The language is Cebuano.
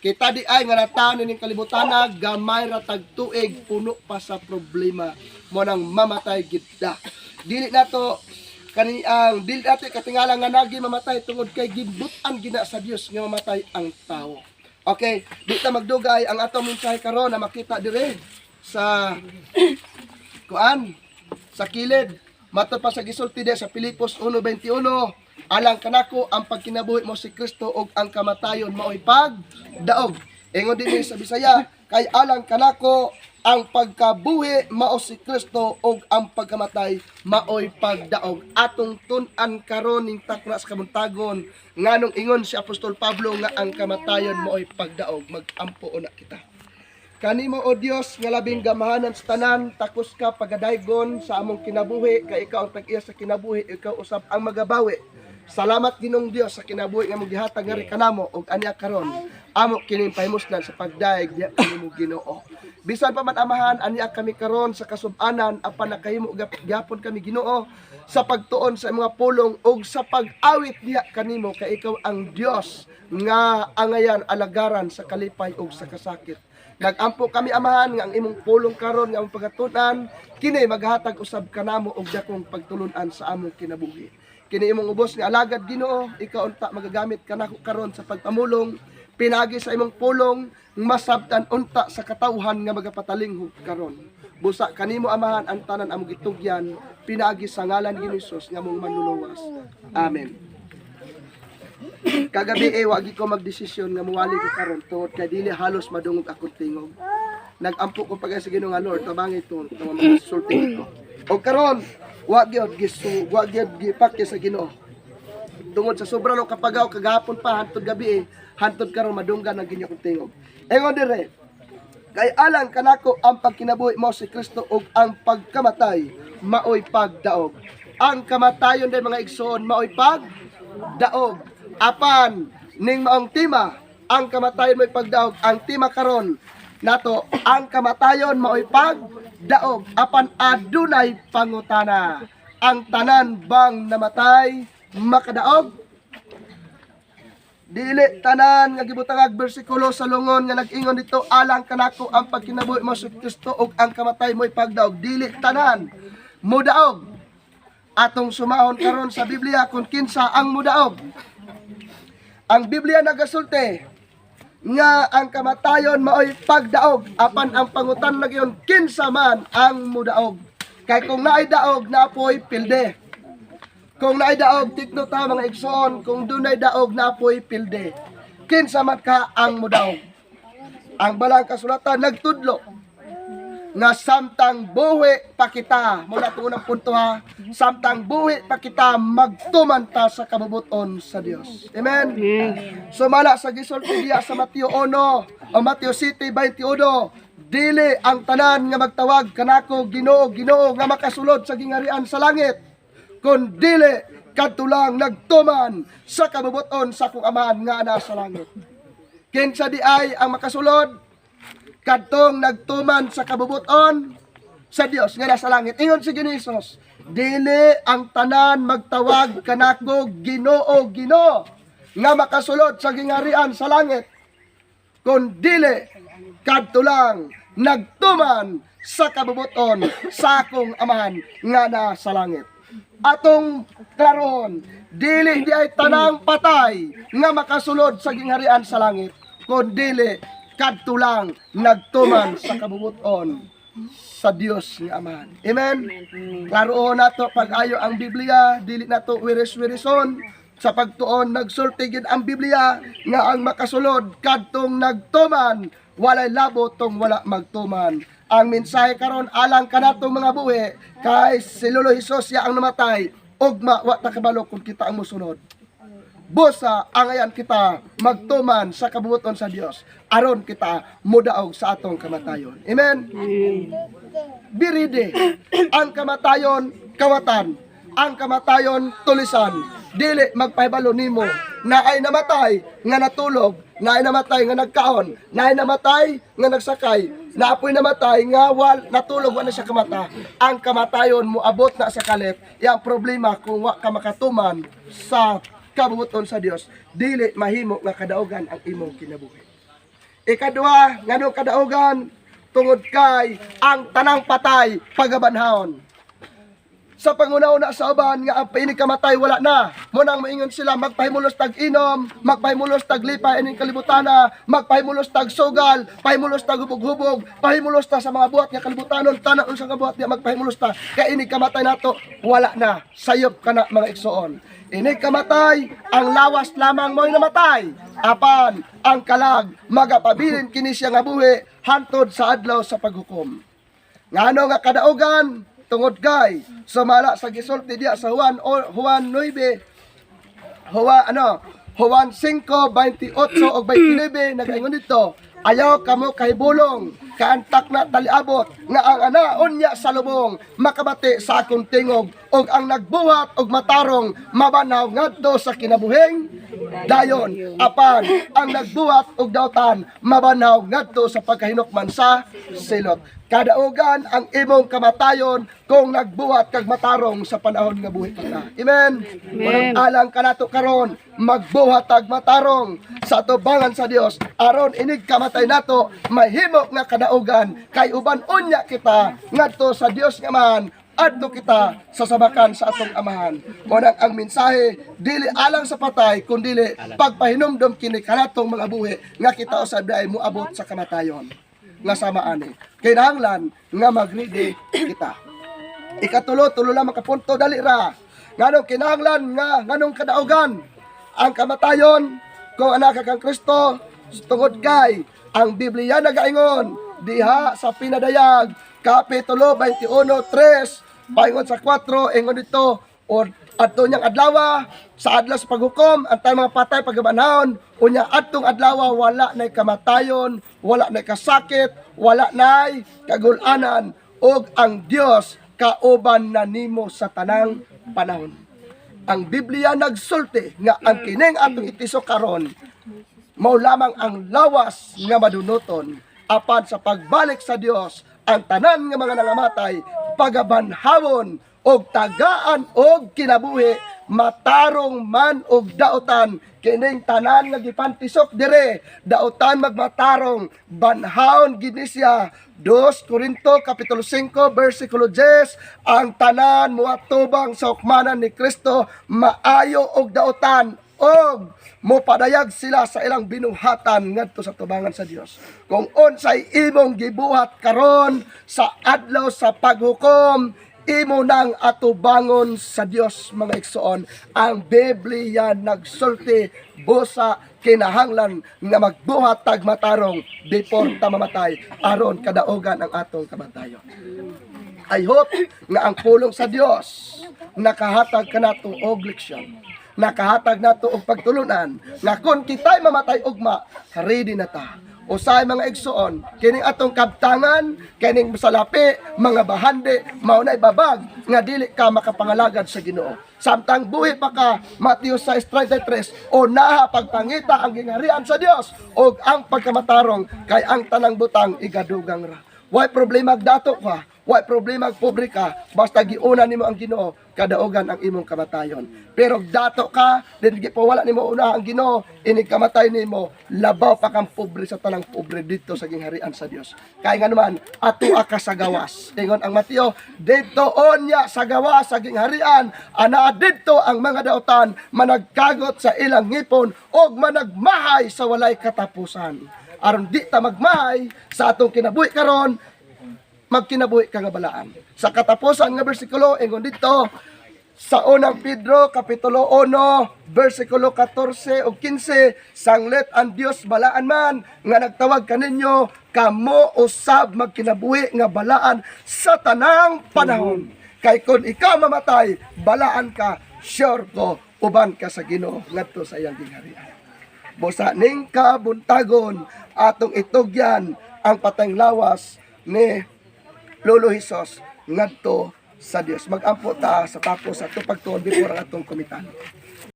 Kita di ay nga nataon ning kalibutana, gamay ra tag tuig, puno pa sa problema mo nang mamatay gid ta. Dili nato kani ang dili nato katingala nga nagi mamatay tungod kay gibutan gina sa Dios nga mamatay ang tao. Okay, di ta magdugay. Ang atong mensahe karon na makita dire sa kuan sa kilid. Matod pa sa gisulti diha sa Filipos 1:21, alang kanako ang pagkinabuhi mao si Kristo ug ang kamatayon maoy pagdaog. Ingon dinhi sa Bisaya, kay alang kanako ang pagkabuhi mao si Kristo ug ang pagkamatay maoy pagdaog. Atong tun-an karon ning takna sa kabuntagon nganong ingon si Apostol Pablo nga ang kamatayon maoy pagdaog. Magampo una kita. Kanimo, O Dios, nga labing gamahanan sa tanan, takos ka pagadaygon sa among kinabuhi, kay ikaw ang tag-iya sa kinabuhi, ikaw usab ang magabawi. Salamat, Ginoong Dios, sa kinabuhi nga among gihatag ngari kanamo ug ania karon. Amo kining pahimuslan sa pagdayeg diha kanimo, Ginoo. Bisan pa man, Amahan, ania kami karon sa kasub-anan, apan nakahimo gyapon kami, Ginoo, sa pagtuon sa mga pulong ug sa pag-awit diha kanimo, kay ikaw ang Dios nga angayan alagaran sa kalipay ug sa kasakit. Nagampo kami, Amahan, nga ang imong pulong karon nga among pagatun-an kini maghatag usab kanamo og dakong pagtulunan sa among kinabuhi. Kini imong ubos nga alagad, Ginoo, ikaw unta magagamit kanako karon sa pagpamulong pinagi sa imong pulong, masabtan unta sa katawhan nga magapatalinghog karon. Busa kanimo, Amahan, ang tanan among gitugyan pinaagi sa ngalan ni Jesus nga among manluluwas. Amen. Kagabi eh, wagi ko magdesisyon nga muwali ko karon tungod kay dili halos madungog akong tingog. Nagampo ko pag sa Ginoo nga, "Lord, tabangi to nga magasulti ko." O karon, wa gyud gisu, wa gyud gipakya sa Ginoo. Tungod sa sobra no kapagaw kagahapon pa hantod gabi eh, hantod karon madunggan ang Ginoo kong tingog. Ingon dire, kay alang kanako ang pagkinabuhi mao si Kristo ug ang pagkamatay maoy pagdaog. Ang kamatayon day, mga igsoon, maoy pagdaog. Apan ning maong tema, ang kamatayon maoy pagdaog. Ang tema karon nato, ang kamatayon maoy pagdaog. Apan adunay pangutana. Ang tanan bang namatay makadaog? Dili tanan nga gibutangag bersikulo sa lungon nga nag-ingon dito, alang kanako ang pagkinabuhi mao si Kristo ug ang kamatay mo'y pagdaog. Dili tanan mudaog. Atong sumahon karon sa Biblia kung kinsa ang mudaog. Ang Biblia nagasulti nga ang kamatayon maoy pagdaog, apan ang pangutan na gyud, kinsa man ang mudaog? Kay kung naay daog, naapoy pilde. Kung naay daog, tikno ta, mga igsoon, kung dunay daog, naapoy pilde. Kinsa man ka ang mudaog? Ang balang kasulatan nagtudlo nga samtang buhi pa kita, muna itong unang punto ha, samtang buhi pa kita, magtuman ta sa kabubuton sa Dios. Amen? Sumala sa gisulti diya sa Mateo 1 o Mateo 7:21, dili ang tanan nga magtawag kanako, "Ginoo, Ginoo," nga makasulod sa gingarian sa langit, kun dili kadto lang nagtuman sa kabubuton sa akong Amahan nga nasa langit. Kinsa di ay ang makasulod? Kadtong nagtuman sa kabubuton sa Dios nga nasa langit. Ingon si Ginoo Jesus, dili ang tanan magtawag kanako, "Ginoo, Ginoo," nga makasulod sa gingarian sa langit, kun dili kadto lang nagtuman sa kabubuton sa akong Amahan nga nasa langit. Atong klarohon, dili di ay tanang patay nga makasulod sa gingharian sa langit, kun dili kadto lang nagtuman sa kabubuton sa Dios nga Amahan. Amen. Klarohon nato pag-ayo ang Biblia, dili nato wiris-wirison sa pagtuon. Nagsulti gid ang Biblia nga ang makasulod kadtong nagtuman, walay labo tong wala magtuman. Ang mensahe karon, alang kanatong mga buhi, kay si Lolo Hesus siya ang namatay, ugma wa ta kabalo kung kita ang mosunod. Busa angayan kita magtuman sa kabubuton sa Dios aron kita mudaog sa atong kamatayon. Amen. Be ready. Ang kamatayon kawatan, ang kamatayon tulisan. Dili magpahibalo nimo na ay namatay nga natulog, na ay namatay nga nagkaon, na ay namatay nga nagsakay, na apoy namatay nga wal natulog, wa na siya kamata. Ang kamatayon moabot na sa kalit. Yang problema, kung wa ka makatuman sa kabubuton sa Dios, dili mahimo nga kadaugan ang imong kinabuhi. Ikaduha, nganong kadaugan? Tungod kay ang tanang patay pagabanhawon. Sa panguna-una sa uban nga ang inig kamatay wala na. Munang moingon sila, magpahimulos tag inom, magpahimulos tag lipay ining kalibutana, magpahimulos tag sugal, pahimulos tag hubog-hubog, pahimulos ta sa mga buhat nga kalibutanon, tanan unsa nga buhat diya magpahimulos ta. Kay inig kamatay nato wala na. Sayop kana, mga igsoon. Inig kamatay, ang lawas lamang mo'y namatay. Apan ang kalag magapabilin kini siya nga buhi hantod sa adlaw sa paghukom. Ngano nga kadaugan? Tungod kay sumala sa gisulti diya sa Juan o Juan 9, Juan ano, Juan 5:28 ug 29, nagaingon dito, "Ayaw kamo kahibulong, kaantak na taliabot nga ang anaon niya sa lubong makabati sa akong tingog, ug ang nagbuhat og matarong mabanhaw ngadto sa kinabuhing dayon, apan ang nagbuhat og dautan mabanhaw ngadto sa pagkahinukman sa silot." Kadaugan ang imong kamatayon kung nagbuhat kag matarong sa panahon nga buhi pa ka. Amen. Amen. Alang kanato karon, magbuhat tag matarong sa atubangan sa Dios aron inig kamatay nato mahimo nga kadaugan, kay uban unya kita ngadto sa Dios nga man adto kita sa sabakan sa atong Amahan. Mo nang ang mensahe dili alang sa patay kundili pagpahinumdom kini kanatong mga buhi nga kita usab diay moabot sa kamatayon nga sama ani. Kinahanglan nga magready kita. Ikatulo, tulo lang makapunto, dali ra. Nganong kinahanglan nga nganong kadaugan ang kamatayon kung anak ka kang Kristo? Tungod kay ang Biblia nagaingon diha sa Pinadayag kapitulo 21:3 paingon sa 4, ingon dito or adto niyang adlawa, sa adlaw sa paghukom, ang tanang mga patay pagabanhawon. Unya adtong adlawa wala nay kamatayon, wala nay kasakit, wala nay kagulanan, ug ang Dios kauban na nimo sa tanang panahon. Ang Biblia nagsulti nga ang kining atong itiso karon mao lamang ang lawas nga madunuton, apan sa pagbalik sa Dios, ang tanan nga mga nangamatay pagabanhawon og tagaan og kinabuhi, matarong man og dautan. Kining tanan nga gipantisok dire, dautan magmatarong, banhawon gid ni siya. 2 Corinto kapitulo 5 versikulo 10, ang tanan moatubang sa hukmanan ni Kristo, maayo og dautan, og mopadayag sila sa ilang binuhatan ngadto sa tubangan sa Dios. Kung unsay imong gibuhat karon, sa adlaw sa paghukom imo nang atubangon sa Dios, mga igsoon. Ang Biblia nagsulti, busa kinahanglan nga magbuhat tag matarong before ta mamatay aron kadaugan ang atong kamatayon. I hope nga ang pulong sa Dios nakahatag kanato og leksyon. Nakahatag nato og pagtulunan nga kung kita'y mamatay ugma, ready na ta. Usahay, mga igsoon, kining atong kabtangan, kining salapi, mga bahandi, mao na babag nga dili ka makapangalagad sa Ginoo. Samtang buhi pa ka, Mateo 6:33, o naha pagpangita ang gingharian sa Dios og ang pagkamatarong, kay ang tanang butang igadugang ra. Way problema dato ka, way problema pobre ka, basta giuna nimo ang Ginoo, kadaugan ang imong kamatayon. Pero dato ka, din wala nimo una ang Ginoo, inig kamatay nimo, labaw pa kang pobre sa tanang pobre dito sa gingharian sa Dios. Kay nga naman, atua ka sa gawas. Ingon ang Mateo, dito onya sa gawas sa gingharian, ana didto ang mga dautan managkagot sa ilang ngipon og managmahay sa walay katapusan. Aron di ta magmahay sa atong kinabuhi karon, magkinabuhi ka nga balaan. Sa katapusan nga bersikulo, ingon dito sa Unang Pedro kapitulo 1 bersikulo 14 ug 15, "Sanglit ang Dios balaan man nga nagtawag kaninyo, kamo usab magkinabuhi nga balaan sa tanang panahon." Kay kung ikaw mamatay, balaan ka, sure ko uban ka sa Ginoo ngadto sa iyang gingharian. Busa ning kabuntagon atong itugyan ang patayng lawas ni Lolo Hesus ngadto sa Dios. Magampo ta sa tapos sa atong pagtuon before ang atong kumitan.